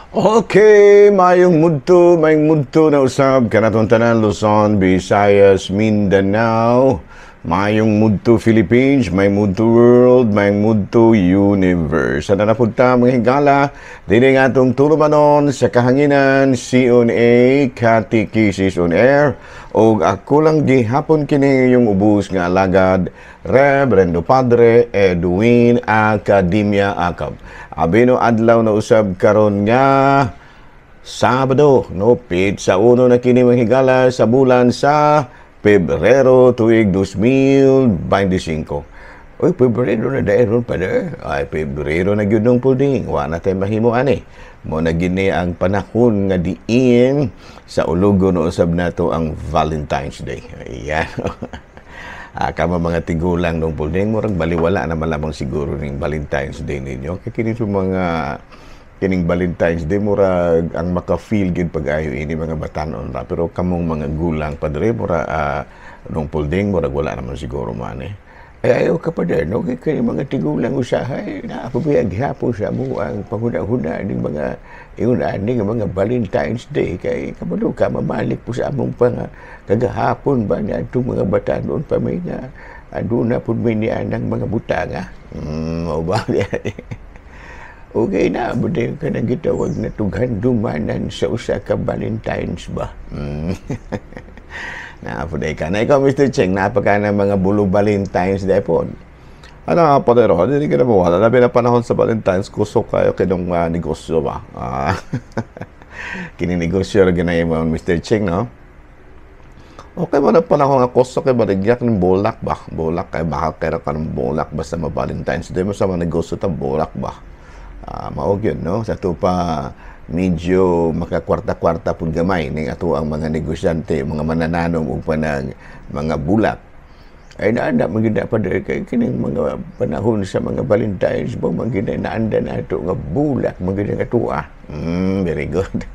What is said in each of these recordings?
Okay, mayong mudto na usab kanatong tanan, Luzon, Visayas, Mindanao, mayong mudto Philippines, may mudto world, may mudto universe. Sana na punta, mga higala, dili nga atong tulumanon sa kahanginan, CONA, Catechesis on Air, og ako lang gihapon kini yung ubos nga alagad, Reverendo Padre Edwin Academia Acab. Abino adlaw na usab karon nga Sabado, no, petsa 1 na kini, mga higala, sa bulan sa Pebrero, tuig 2025. Uy, Pebrero na dahil pa. Ay, Pebrero na gyud nung pulding. Wa na tayo mahimo ani. Mo na gini ang panahon nga diin sa ulugo no usab nato ang Valentine's Day. Ayan. Kamo mga tigulang nung pulding, murag baliwala na malamang siguro ning Valentine's Day ninyo. Kay kini sa mga kining Valentine's Day, murag ang maka-feel gid pag-ayo ini mga batanon ra, pero kamong mga gulang, padre, mura nung pulding, murag wala naman siguro man eh. Ay, ayaw ka pa din, no? Kay kay mga tigulang usahay, naapabiyag gihapon sa amuang panghuna-huna ning mga ingon ani nga mga Valentine's Day, kay kabalo ka mamalik po sa among pang kagahapon ba niya itong mga batanon pa may nga aduna pud may ni anang mga butanga. O ba? Okay na, buti ka na gitawag na tughandumanan sa usa ka Valentine's ba? Naapuday ka na. Ikaw, Mr. Cheng, napaka na mga bulo Valentine's Day po. Ano, padero, hindi ka na mo. Wala na panahon sa Valentine's, kusok kayo kinong negosyo ba? Kini negosyo ra ginay mo, Mr. Cheng, no? Okay ba na panahon nga kusok kay baligyak ng bulak ba? Bulak kay baka kaya ka ng bulak basta ma Valentine's Day mo sa mga negosyo ta bulak ba? Mao gyud, no, sa ato pa medyo makakwarta-kwarta pud gamay ning ato ang mga negosyante, mga manananom og panang mga bulak. Ay, naanda man gyud na pa kay kining mga panahon sa mga Valentine's ba man gyud, naanda na ato nga bulak man gyud nga tuwa. Very good.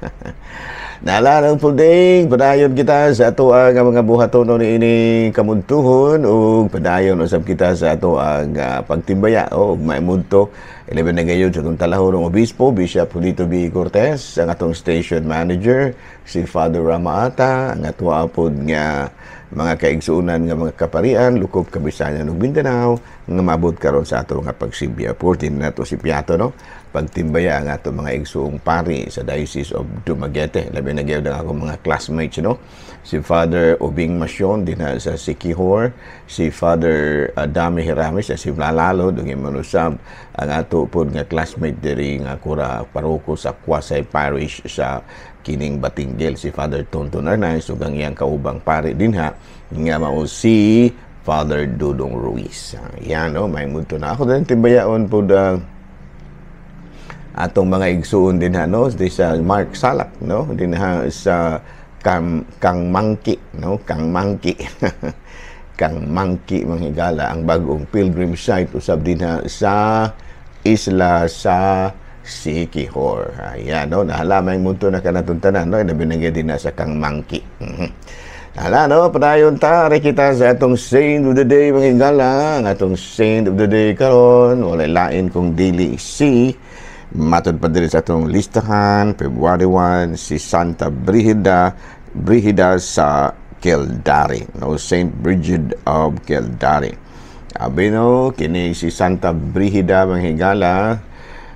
Naalala pulding, padayon kita sa ato ang mga buhatonon niini kamudtuhon ug padayon usab kita sa ato ang pagtimbaya o maimudto. 11 na gayon sa atong talahorong obispo, Bishop Julito B. Cortez, ang atong station manager, si Father Ramaata, ang ato apod nga mga kaigsuonan nga mga kaparian, lukop Kabisayan ug Mindanao, nga maabot karon sa ato nga pagsibya. 14 na to si Piato, no? Pagtimbaya ang ato mga igsuong pari sa Diocese of Dumaguete. Labi na gyud ang akong mga classmates, no? Si Father Obing Masyon dinha sa Siquijor, si Father Dami Hiramis sa Siblalalo, ug manusab ang ato pod nga classmate diri nga kura paroko sa Quasi Parish sa kining Batinguel, si Father Tonton Arnaiz, ug ang iyang kaubang pari dinha nga mao si Father Dudong Ruiz. Yan, no, may mudto na ako din timbayaon pod atong mga igsuon din ha, no, di sa Mark Salak, no, din ha sa Kang Mangki, no, Kang Mangki. Kang Mangki, mga higala, ang bagong pilgrim site usab din ha sa isla sa Siquijor. Ayan, no, nahala may mundo na kanatong tanan, no, nabinagay din na sa Kang Mangki. Hala, no, padayon ta, ari kita sa atong saint of the day, mga higala. Ang atong saint of the day karon, walay lain kung dili si, matod pa diri sa atong listahan, February 1, si Santa Brigida, Brigida sa Kildare, no, Saint Brigid of Kildare. Abi no, kini si Santa Brigida, mga higala,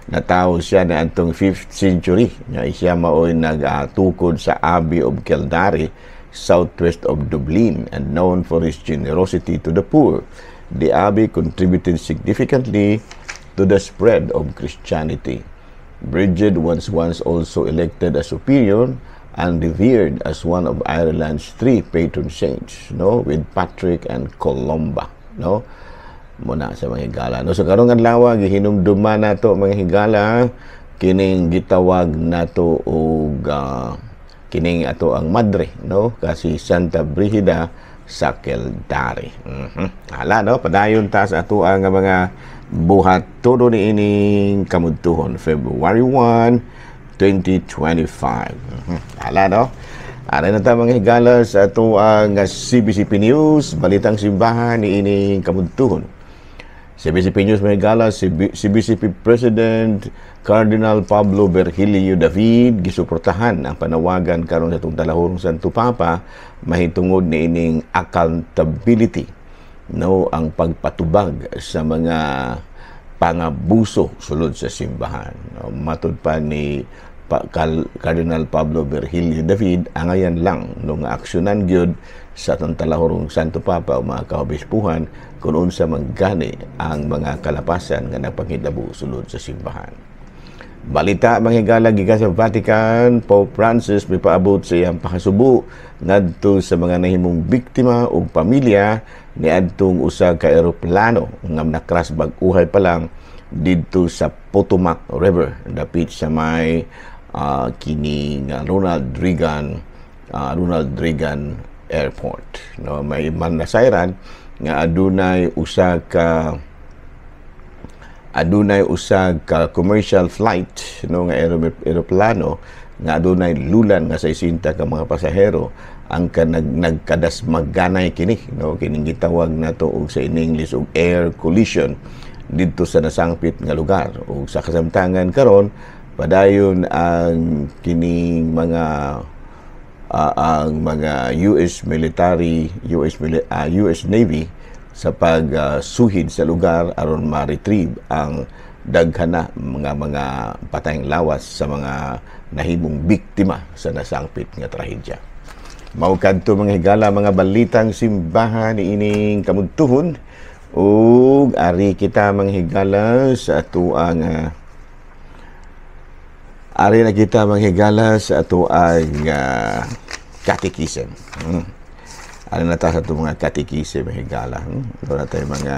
natawo siya na atong 5th century nga siya maoy nagatukod sa Abbey of Kildare, southwest of Dublin, and known for his generosity to the poor. The abbey contributed significantly to the spread of Christianity. Brigid was once also elected as superior and revered as one of Ireland's three patron saints, no, with Patrick and Columba, no? Muna sa mga higala. No, so karong adlaw gihinumduman nato, mga higala, kining gitawag nato og kining ato ang madre, no, kasi Santa Brigida sa Kildare. Hala, no, padayon ta sa ato ang mga buhat todo ni ining kamudtuhon, February 1, 2025. Hala, no? Aray na ta, mga higala, sa ato ang CBCP News, Balitang Simbahan ni ining kamudtuhon. CBCP News, mga higala, CBCP President Cardinal Pablo Virgilio David gisuportahan ang panawagan karon sa atong talahurong Santo Papa mahitungod niining accountability, no, ang pagpatubag sa mga pangabuso sulod sa simbahan. No, matud pa ni Cardinal Pablo Virgilio David, angayan lang no nga aksyonan gyud sa atong talahurong Santo Papa o mga kaobispuhan kung unsa man gani ang mga kalapasan nga nagpanghitabo sulod sa simbahan. Balita, mga higala, gikan sa Vatican, Pope Francis mipaabot sa iyang pakasubo ngadto sa mga nahimong biktima ug pamilya niadtong usa ka eroplano nga na-crash bag-uhay pa lang didto sa Potomac River dapit sa may kining Ronald Reagan Airport, no? May man nasayran nga adunay usa ka commercial flight, no, nga eroplano nga adunay lulan nga 60 ka mga pasahero ang nagkadasmagganay kini, no, kining gitawag nato og sa in English og air collision didto sa nasangpit nga lugar. Ug sa kasamtangan karon, padayon ang kining mga ang mga US military, US Navy sa pagsuhid sa lugar aron ma-retrieve ang daghan na mga patayng lawas sa mga nahimong biktima sa nasangpit nga trahedya. Mao kadto, mga higala, mga balitang simbahan niining kamudtuhon ug ari kita, mga higala, sa atuang ari na kita, mga higala, sa atuang catechism. Ano na ta sa itong mga catechism, mga higala? Ito na tayo mga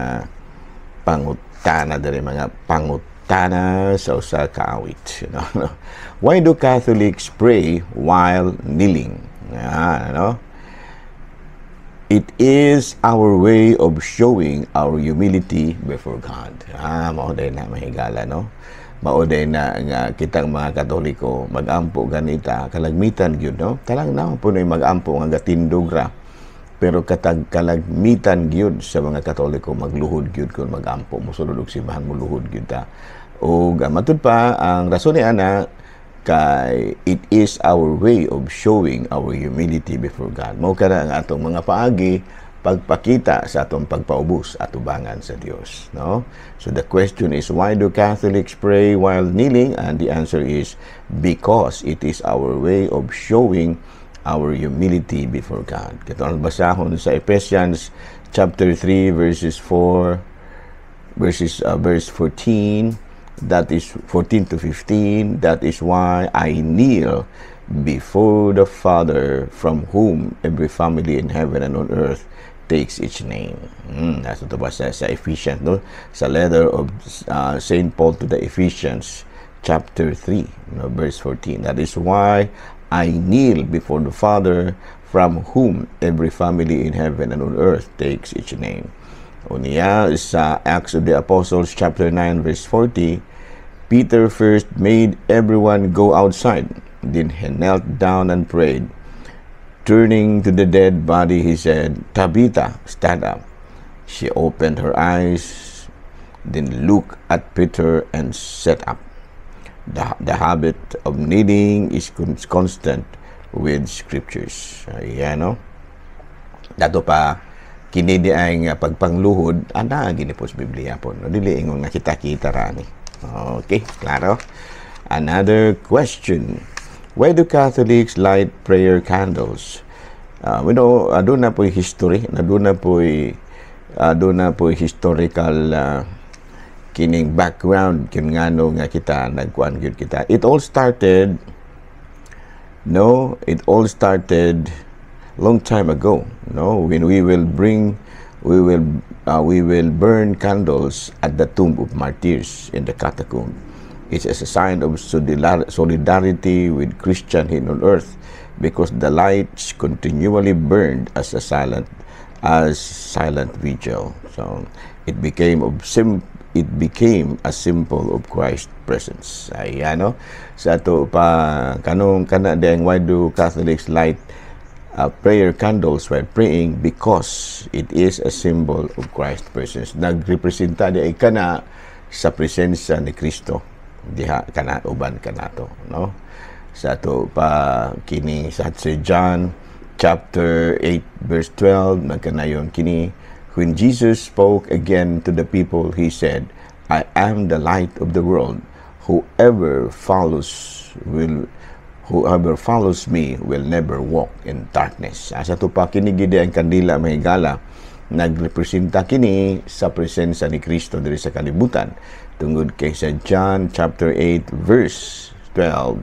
pangutana diri, mga pangutana sa usa ka awit. Why do Catholics pray while kneeling? Ah, no? It is our way of showing our humility before God. Ah, mao na, mga higala, no? Mao na nga kitang mga Katoliko magampo ganita kalagmitan gyud, no? Talang na po mag-ampo nga gatindog ra, pero katag kalagmitan gyud sa mga Katoliko magluhod gyud kung magampo, mosulod og simbahan, moluhod gyud ta. Ug matud pa, ang rason ni ana kay it is our way of showing our humility before God. Mao kana ang atong mga paagi pagpakita sa atong pagpaubos atubangan sa Dios, no? So the question is, why do Catholics pray while kneeling? And the answer is because it is our way of showing our humility before God. Kato ang basahon sa Ephesians chapter 3 verses 4 verses verse 14, that is 14 to 15: "That is why I kneel before the Father, from whom every family in heaven and on earth takes its name." Nasa ito ba sa Ephesians, no? Sa letter of Saint Paul to the Ephesians, chapter 3, no, verse 14. "That is why I kneel before the Father, from whom every family in heaven and on earth takes its name." Unya sa Acts of the Apostles chapter 9 verse 40, "Peter first made everyone go outside. Then he knelt down and prayed. Turning to the dead body, he said, 'Tabitha, stand up.' She opened her eyes, then looked at Peter and sat up." The habit of kneeling is constant with scriptures. Ayan, no? Dato pa, kini di ay nga pagpangluhod, ana gini po sa Biblia po. No? Dili ingon nga kita-kita rani. Okay, klaro? Another question. Why do Catholics light prayer candles? We know, doon na po history, na doon na po historical kining background kin ngano nga kita nagkuan gyud kita. It all started, no, it all started long time ago, no, when we will burn candles at the tomb of martyrs in the catacomb. It's as a sign of solidarity with Christian here on earth because the lights continually burned as silent vigil. So it became a symbol of Christ's presence. Ayan, no? Sa ato pa, kanong kana diyang why do Catholics light prayer candles while praying because it is a symbol of Christ's presence. Nagrepresenta di ay kana sa presensya ni Kristo diha kana uban kanato, no? Sa ato pa kini sa si John chapter 8 verse 12, nagkanayon kini, "When Jesus spoke again to the people, he said, 'I am the light of the world. Whoever follows me will never walk in darkness.'" Asa to pa kini gid ang kandila, mahigala, nagrepresenta kini sa presensya ni Kristo diri sa kalibutan tungod kay sa John chapter 8 verse 12,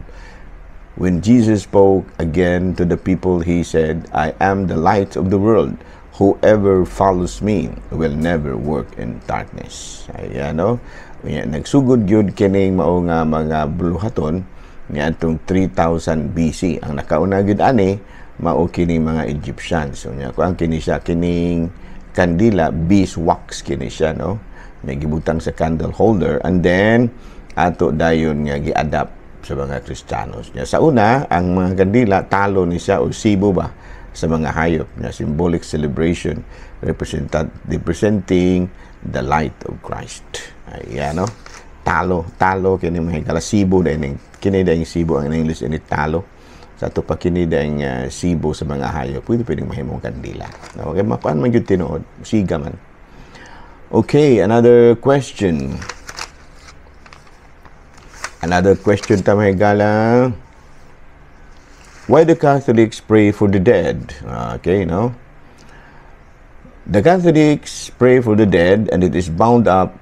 "When Jesus spoke again to the people, he said, 'I am the light of the world. Whoever follows me will never walk in darkness.'" Ayan, no? Nagsugod gyud kining mao nga mga buluhaton niadtong 3000 BC. Ang nakauna gyud ani mao kini mga Egyptians. So nya kuan kini siya, kining kandila, beeswax kini siya, no? May gibutang sa candle holder and then ato dayon nga gi-adapt sa mga Kristiyanos. Nya sa una, ang mga kandila talo ni siya o sibo ba sa mga hayop nga symbolic celebration representing the light of Christ. Ayan, no? Talo, talo kini mga higala, sibo dahil kini dahil sibo, ang English ini talo. Sa ato pa kini dahil sibo sa mga hayop, pwede pwedeng mahimong kandila. Okay, makuan man gyud tinuod, siga man. Okay, another question. Another question ta, mga higala. Why do Catholics pray for the dead? Okay, no? The Catholics pray for the dead and it is bound up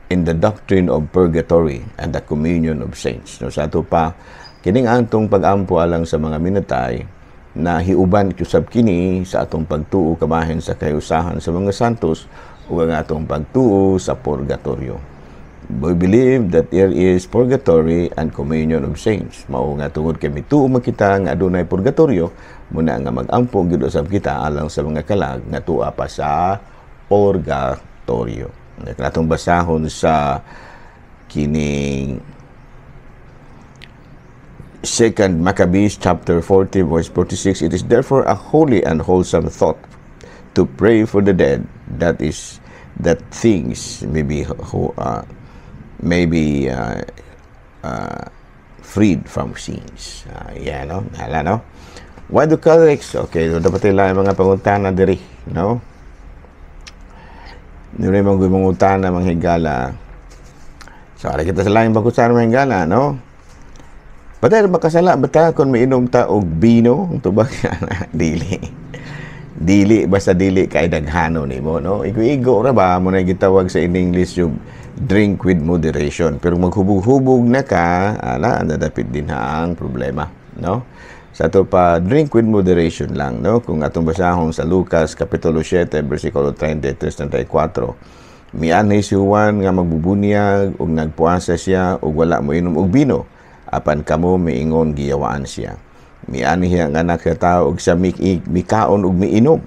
in the doctrine of purgatory and the communion of saints. No, sa ato pa, kining atong pag-ampo alang sa mga minatay na hiuban usab kini sa atong pagtuo kabahin sa kahiusahan sa mga santos ug ang atong pagtuo sa purgatorio. We believe that there is purgatory and communion of saints. Mao nga tungod kay mituo man kita nga adunay purgatorio, muna nga mag-ampo gyud usab kita alang sa mga kalag nga tuwa pa sa purgatorio. Atong basahon sa kining Second Maccabees chapter 40 verse 46, "It is therefore a holy and wholesome thought to pray for the dead, that is, that things may be freed from sins." Yeah, no? Hala, no? Why do Catholics? Okay, so dapat nila mga pangutana diri, no? Diri mga mangutana, mga higala. So, ara kita sa laing pangutana, mga higala, no? Patay makasala ba ta kung mainom ta og bino? Ang tubag, dili. Dili, basta dili kay daghano nimo, no? Igo-igo ra ba mo na gitawag sa in English yung drink with moderation. Pero maghubog-hubog na ka, ala, ang dadapit din ha ang problema, no? Sa ato pa, drink with moderation lang, no? Kung atong basahon sa Lucas Kapitulo 7, versikulo 33 34, "Mianhi si Juan nga magbubunyag ug nagpuasa siya ug wala mo inom og bino, apan kamo miingon giyawaan siya. Mianhi ang Anak sa Tao ug siya mikaon ug miinom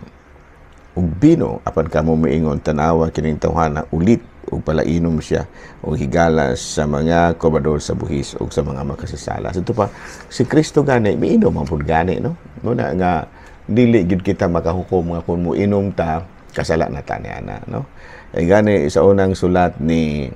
ug bino, apan kamo miingon, 'Tanawa kining tawhana, ulit ug palainom siya ug higala sa mga kobrador sa buhis ug sa mga makasasala." So ito pa, si Kristo gani miinom man pud gani, no? Muna nga dili gyud kita makahukom nga kung moinom ta kasala na ta niana, no? Ay gani sa unang sulat ni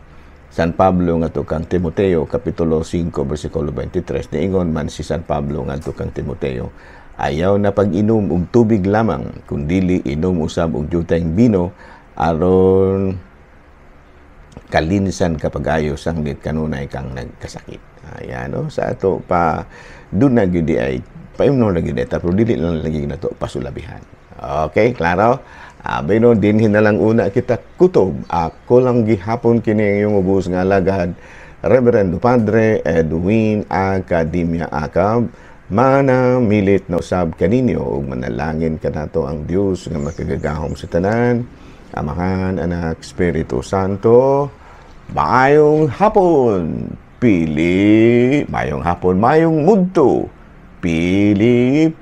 San Pablo ngadto kang Timoteo kapitulo 5 bersikulo 23, niingon man si San Pablo ngadto kang Timoteo, "Ayaw na pag-inom og tubig lamang, kundili inom usab og juteng bino aron kalinsan kapag-ayo sanglit kanunay kang nagkasakit." Ayan, no? Sa ato pa doon na gyud ay paimnon lagi ta, pero dili lang lagi nato pasulabihan. Okay, klaro? Abi no, dinhi na lang una kita kutob. Ako lang gihapon kini yung ubos nga alagad, Reverendo Padre Edwin Academia Acab. Manamilit na usab kaninyo ug manalangin kanato ang Dios nga makagagahom sa tanan, Amahan, Anak, Espiritu Santo. Maayong hapon, Pili, maayong hapon, maayong mudto, Pilipinas.